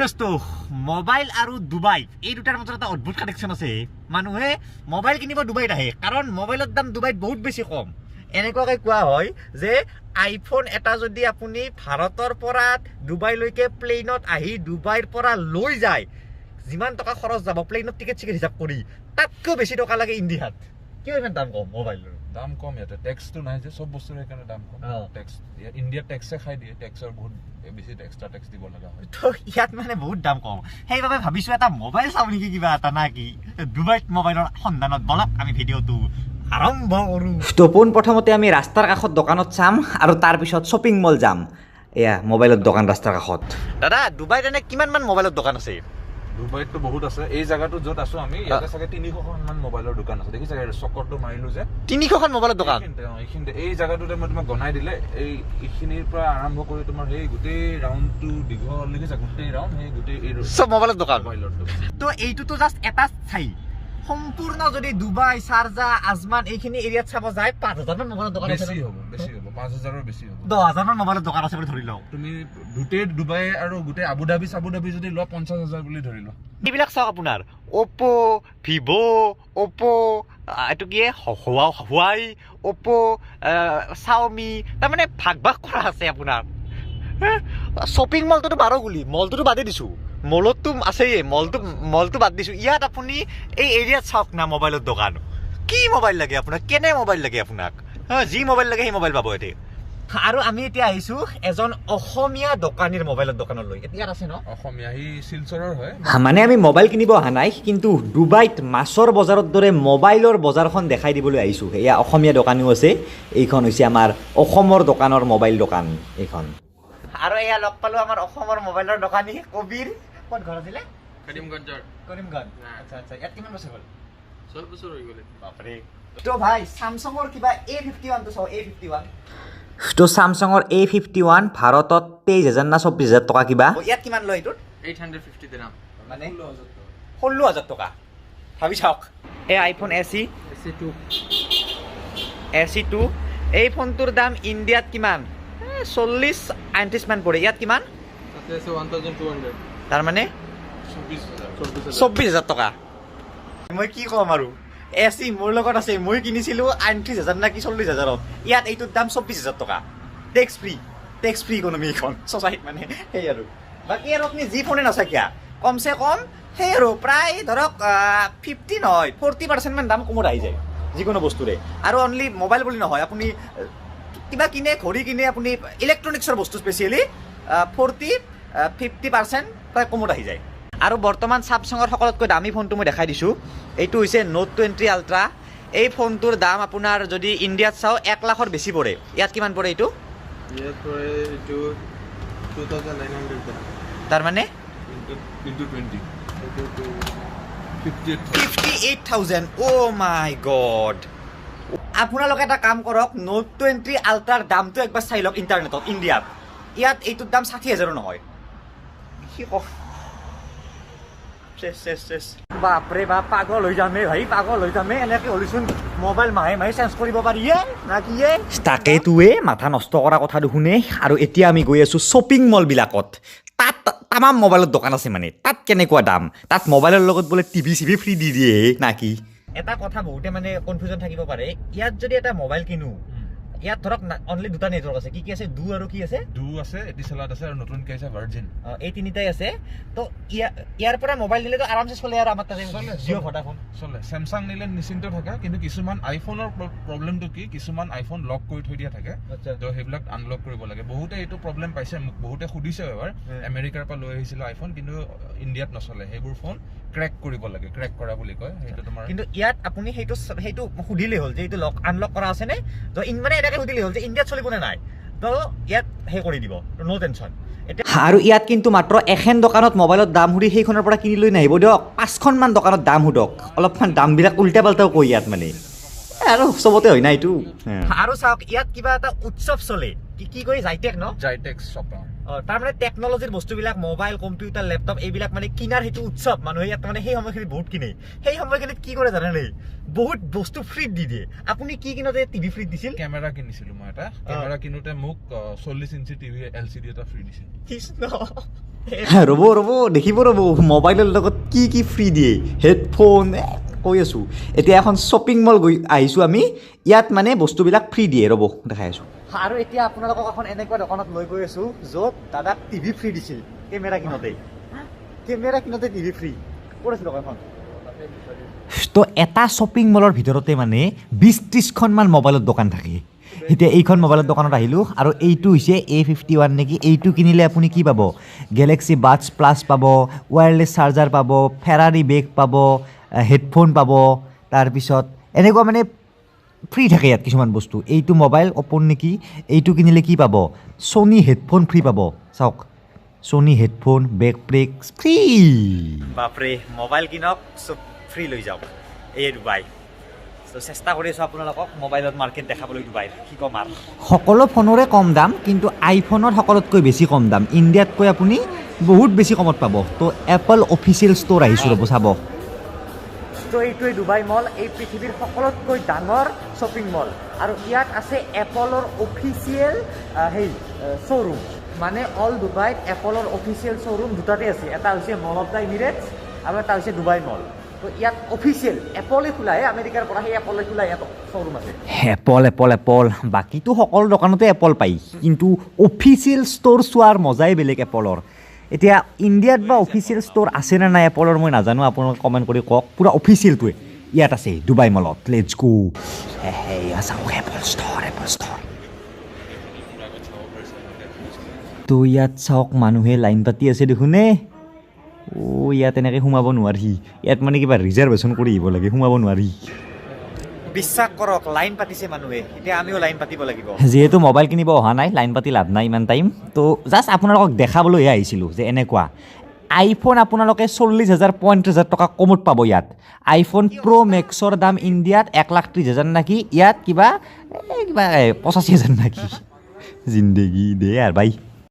দোস্ত, মোবাইল আৰু ডুবাই এই দুটাৰ মাজত এটা অদ্ভুত কানেকশ্যন আছে। মানুহে মোবাইল কিনিব ডুবাইত আহে, কাৰণ মোবাইলৰ দাম ডুবাইত বহুত বেছি কম। এনেকুৱাকৈ কোৱা হয় যে আইফোন এটা যদি আপুনি ভাৰতৰ পৰা ডুবাইলৈকে প্লেইনত আহি ডুবাইৰ পৰা লৈ যায়, যিমান টকা খৰচ যাব প্লেইনত টিকেট চিকেট হিচাপ কৰি, তাতকৈও বেছি টকা লাগে ইণ্ডিয়াত। কিয় ইমান দাম কম মোবাইলৰ? দাম কম ইয়াতে, টেক্সটো নাই যে, চব বস্তুৰ সেইকাৰণে দাম কম। টেক্স ইণ্ডিয়াত টেক্সে খাই দিয়ে, টেক্সৰ বহুত বেছি এক্সট্ৰা টেক্স দিব লগা হয়। তো ইয়াত মানে বহুত দাম কম, সেইবাবে ভাবিছোঁ এটা মোবাইল চাওঁ নেকি কিবা এটা, না কি ডুবাইত মোবাইলৰ সন্ধানত। বলক আমি ভিডিঅ'টো আৰম্ভ কৰোঁ। তো পোনপ্ৰথমতে আমি ৰাস্তাৰ কাষত দোকানত চাম আৰু তাৰপিছত শ্বপিং মল যাম। এয়া মোবাইলৰ দোকান ৰাস্তাৰ কাষত। দাদা, ডুবাইত এনে কিমানমান মোবাইলৰ দোকান আছে? ডুবাইততো বহুত আছে। এই জেগাটোত য'ত আছো আমি, ইয়াতে চাগে 300খন মান মোবাইলৰ দোকান আছে। দেখিছা, চকৰটো মাৰিলো যে। 300খন মোবাইলৰ দোকান? এইখিনিতে, অ, এইখিনিতে। এই জেগাটোতে মই তোমাক গনাই দিলে, এইখিনিৰ পৰা আৰম্ভ কৰি তোমাৰ সেই গোটেই ৰাউণ্ডটো দীঘল দেখিছা, গোটেই ৰাউণ্ড, সেই গোটেই এই চব মোবাইলৰ দোকান। মোবাইলৰ দোকান। তো এইটোতো জাষ্ট এটা ঠাই। সম্পূৰ্ণ যদি ডুবাই, চাৰজা, আজমান এইখিনি এৰিয়াত চাব যায়, 5000মান মোবাইলৰ দোকান আছে। বেছি হ'ব, বেছি হ'ব, 5000ৰ বেছি হ'ব। 10,000মান মোবাইলৰ দোকান আছে বুলি ধৰি লওক। তুমি গোটেই ডুবাই আৰু গোটেই আবুধাবি চাবুধাবি যদি লোৱা, 50,000 বুলি ধৰি লোৱা। এইবিলাক চাওক আপোনাৰ অ'প', ভিভ', অ'প', এইটো কি, হোৱাই, অ'প', চাওমি, তাৰমানে ভাগ ভাগ কৰা আছে আপোনাৰ। শ্বপিং মলটোতো বাৰ গুলি, মলটোতো বাদেই দিছোঁ, মলততো আছেই, মলটো বাদ দিছোঁ। ইয়াত আপুনি এই এৰিয়াত চাওক না মোবাইলৰ দোকান, কি মোবাইল লাগে আপোনাক, কেনে মোবাইল লাগে আপোনাক, হা, যি মোবাইল লাগে সেই মোবাইল পাব ইয়াতে। আৰু আমি এতিয়া আহিছোঁ এজন অসমীয়া দোকানীৰ মোবাইলৰ দোকানলৈ। এতিয়া ইয়াত আছে ন? অসমীয়া, সি শিলচৰৰ হয়। মানে আমি মোবাইল কিনিব অহা নাই, কিন্তু ডুবাইত মাছৰ বজাৰৰ দৰে মোবাইলৰ বজাৰখন দেখাই দিবলৈ আহিছোঁ। এয়া অসমীয়া দোকানো আছে। এইখন হৈছে আমাৰ অসমৰ দোকানৰ মোবাইল দোকান এইখন। আৰু এয়া লগ পালো আমাৰ অসমৰ মোবাইলৰ দোকানী কবিৰ। ক'ত ঘৰ আছিলে? কৰিমগঞ্জৰ। কৰিমগঞ্জ। আচ্ছা আচ্ছা, ইয়াত কিমান বছৰ হ'ল? 6 বছৰ হৈ গ'ল এতিয়া। বাপৰে। তো ভাই, চামচাঙৰ কিবা A51টো চাওঁ, A51। তো চামচাঙৰ A51 ভাৰতত 23,000 না 24,000 টকা কিবা। ইয়াত কিমান লয় এইটোত? 850 দিৰহাম। মানে 16,000 টকা। ভাবি চাওক। এই আইফোন SE। SE 2। SE 2। এই ফোনটোৰ দাম ইণ্ডিয়াত কিমান? 40-38 মান পৰে। ইয়াত কিমান? তাতে আছে 1200। তাৰমানে 24,000। 24,000। 24,000 টকা। মই কি ক'ম আৰু, SE মোৰ লগত আছে, মই কিনিছিলোঁ 38,000 না কি 40,000ত। ইয়াত এইটোৰ দাম 24,000 টকা। Tax free, tax free economy এইখন ছ'চাইট মানে সেই আৰু। বাকী আৰু আপুনি যি ফোনে নাচায় কিয়, কমচে কম সেই আৰু প্ৰায় ধৰক 50 নহয় 40%মান দাম কমত আহি যায় যিকোনো বস্তুৰে। আৰু অনলি মোবাইল বুলি নহয়, আপুনি কিবা কিনে, ঘড়ী কিনে, আপুনি ইলেক্ট্ৰনিক্সৰ বস্তু স্পেচিয়েলি 40-50% প্ৰায় কমত আহি যায়। আৰু বৰ্তমান চামচাঙৰ সকলোতকৈ দামী ফোনটো মই দেখাই দিছোঁ। এইটো হৈছে নোট 20 আল্ট্ৰা। এই ফোনটোৰ দাম আপোনাৰ যদি ইণ্ডিয়াত চাওঁ 1 লাখৰ বেছি পৰে। ইয়াত কিমান পৰে এইটো? ইয়াত পৰে এইটো 2900 দিৰহাম। তাৰমানে ইনটু 20। এইটো 58। 58,000। অ' মাই গড। আপোনালোকে এটা কাম কৰক, নোট 20 আল্ট্ৰাৰ দামটো একবাৰ চাই লওক ইণ্টাৰনেটত। ইণ্ডিয়াত ইয়াত এইটোৰ দাম 60,000ৰো নহয়। কি ক, চেচ চেচ চেচ, বাপৰে বাপ, পাগল হৈ যামেই ভাই, পাগল হৈ যামেই। এনেকৈ হ'লেচোন মোবাইল মাহে মাহে চেঞ্জ কৰিব পাৰি না কি এ? তাকেইতোৱে মাথা নষ্ট কৰা কথা দেখোনে। আৰু এতিয়া আমি গৈ আছোঁ শ্বপিং মলবিলাকত। তাত তামাম মোবাইলৰ দোকান আছে, মানে তাত কেনেকুৱা দাম, তাত মোবাইলৰ লগত বোলে টিভি চিভি ফ্ৰী দি দিয়ে না কি। এটা কথা বহুতে মানে কনফিউজন থাকিব পাৰে, ইয়াত যদি এটা মোবাইল কিনো, ইয়াত ধৰক অনলি দুটা নেটৱৰ্ক আছে। কি কি আছে? Do আৰু কি আছে? Do আছে, এটিচালাত আছে আৰু নতুনকে আহিছে ভাৰ্জিন। অ, এই তিনিটাই আছে। তো ইয়াৰ পৰা মোবাইল দিলেতো আৰামছে চলে আৰু আমাৰ তাতে চলে, জিঅ', চলে। ভডাফোন। চলে। চেমচাং নিলে নিশ্চিন্ত থাকা, কিন্তু কিছুমান আইফোনৰ প্ৰব্লেমটো কি, কিছুমান আইফোন লক কৰি থৈ দিয়া থাকে। তো সেইবিলাক আনলক কৰিব লাগে। বহুতে এইটো প্ৰব্লেম পাইছে, মোক বহুতে সুধিছে এবাৰ। আমেৰিকাৰ পৰা লৈ আহিছিলো আইফোন, কিন্তু ইণ্ডিয়াত নচলে। সেইবোৰ ফোন ক্ৰেক কৰিব লাগে, ক্ৰেক কৰা বুলি কয় সেইটো তোমাৰ। কিন্তু ইয়াত আপুনি সেইটো সুধিলেই হ'ল যে এইটো লক আনলক কৰা আছেনে। তো মানে এনেকৈ সুধিলেই হ'ল যে ইণ্ডিয়াত চলিবনে নাই, তো ইয়াত সেই কৰি দিব, ন' টেনশ্যন এতিয়া। আৰু ইয়াত কিন্তু মাত্ৰ এখন দোকানত মোবাইলৰ দাম সুধি সেইখনৰ পৰা কিনি লৈ নাহিব দিয়ক, 5খনমান দোকানত দাম সোধক। অলপমান দামবিলাক উল্টা পাল্টাও কয় ইয়াত মানে। আৰু চবতে হয় না এইটো। আৰু চাওক, ইয়াত কিবা এটা উৎসৱ চলে, কি কি কয়, জাইটেক ন? জাইটেক্স শ্বপাৰ। তাৰমানে টেকন'লজিৰ বস্তুবিলাক, মোবাইল, কম্পিউটাৰ, লেপটপ এইবিলাক মানে কিনাৰ সেইটো উৎসৱ। মানুহে ইয়াত মানে সেই সময়খিনিত বহুত কিনে। সেই সময়খিনিত কি কৰে জানেনে? বহুত বস্তু ফ্ৰীত দি দিয়ে। আপুনি কি কিনোতে টিভি ফ্ৰীত দিছিল? কেমেৰা কিনিছিলো মই এটা। কেমেৰা কিনোতে মোক 40 ইঞ্চি টিভি এলচিডি এটা ফ্ৰী দিছিল। কৃষ্ণ! ৰ'ব ৰ'ব, দেখিব ৰ'ব, মোবাইলৰ লগত কি কি ফ্ৰী দিয়ে, হেডফোন। কৈ আছোঁ, এতিয়া এখন শ্বপিং মল গৈ আহিছোঁ আমি। ইয়াত মানে বস্তুবিলাক ফ্ৰী দিয়ে। ৰ'ব, দেখাই আছোঁ। আৰু এতিয়া আপোনালোকক এখন এনেকুৱা দোকানত লৈ গৈ আছোঁ য'ত দাদাক টিভি ফ্ৰী দিছিল কেমেৰা কিনোতে। কেমেৰা কিনোতে টিভি ফ্ৰী। ক'ত আছিল দোকানখন? তো এটা শ্বপিং মলৰ ভিতৰতে মানে 20-30খনমান মোবাইলৰ দোকান থাকে। এতিয়া এইখন মোবাইলৰ দোকানত আহিলোঁ আৰু এইটো হৈছে এ51 নেকি। এইটো কিনিলে আপুনি কি পাব? গেলেক্সি বাডছ প্লাছ পাব, ৱায়াৰলেছ চাৰ্জাৰ পাব, ফেৰাৰী বেগ পাব, হেডফোন পাব। তাৰপিছত এনেকুৱা মানে ফ্ৰী থাকে ইয়াত কিছুমান বস্তু। এইটো মোবাইল অ'পন নেকি? এইটো কিনিলে কি পাব? ছনী হেডফোন ফ্ৰী পাব। চাওক, ছনী হেডফোন, বেগ পেক ফ্ৰী। বাপৰে, মোবাইল কিনক, চব ফ্ৰী লৈ যাওক। এই ডুবাই। ত' চেষ্টা কৰি আছোঁ আপোনালোকক মোবাইলত মাৰ্কেট দেখাবলৈ ডুবাইৰ। কি ক'ম আৰু। সকলো ফোনৰে কম দাম, কিন্তু আইফোনত সকলোতকৈ বেছি কম দাম। ইণ্ডিয়াতকৈ আপুনি বহুত বেছি কমত পাব। তো এপল অফিচিয়েল ষ্ট'ৰ আহিছোঁ, ৰ'ব, চাব। ত' এইটোৱে ডুবাই মল, এই পৃথিৱীৰ সকলোতকৈ ডাঙৰ শ্বপিং মল আৰু ইয়াত আছে এপলৰ অফিচিয়েল সেই শ্ব'ৰুম। মানে অল ডুবাইত এপলৰ অফিচিয়েল শ্ব'ৰুম দুটাতে আছে। এটা হৈছে মল অফ the Emirates আৰু এটা হৈছে ডুবাই মল। ত' ইয়াত অফিচিয়েল এপলে খোলা, আমেৰিকাৰ পৰা সেই এপলে খোলা ইয়াত শ্ব'ৰুম আছে। Apple, Apple, Apple. বাকীটো সকলো দোকানতে এপল পায়, কিন্তু অফিচিয়েল ষ্ট'ৰ চোৱাৰ মজাই বেলেগ এপলৰ। এতিয়া ইণ্ডিয়াত বা অফিচিয়েল ষ্ট'ৰ আছে নে নাই এপলৰ, মই নাজানো। আপোনালোকে কমেণ্ট কৰি কওক। পূৰা অফিচিয়েলটোৱে ইয়াত আছে ডুবাই মলত। Let's go. চাওক, এপল ষ্ট'ৰ, এপল ষ্ট'ৰ। তো ইয়াত চাওক, মানুহে লাইন পাতি আছে দেখোন। অ' ইয়াত এনেকৈ সোমাব নোৱাৰি। ইয়াত মানে কিবা ৰিজাৰ্ভেশ্যন কৰি আহিব লাগে, সোমাব নোৱাৰি। বিশ্বাস কৰক, লাইন পাতিছে মানুহে। এতিয়া আমিও লাইন পাতিব লাগিব। যিহেতু মোবাইল কিনিব অহা নাই, লাইন পাতি লাভ নাই ইমান টাইম। তো জাষ্ট আপোনালোকক দেখাবলৈহে আহিছিলোঁ যে এনেকুৱা আইফোন আপোনালোকে 40,000, 35,000 টকা কমত পাব ইয়াত। আইফোন প্ৰ' মেক্সৰ দাম ইণ্ডিয়াত 1,30,000 নেকি, ইয়াত কিবা এই কিবা 85,000 নেকি। জিন্দগী দে আৰু ভাই।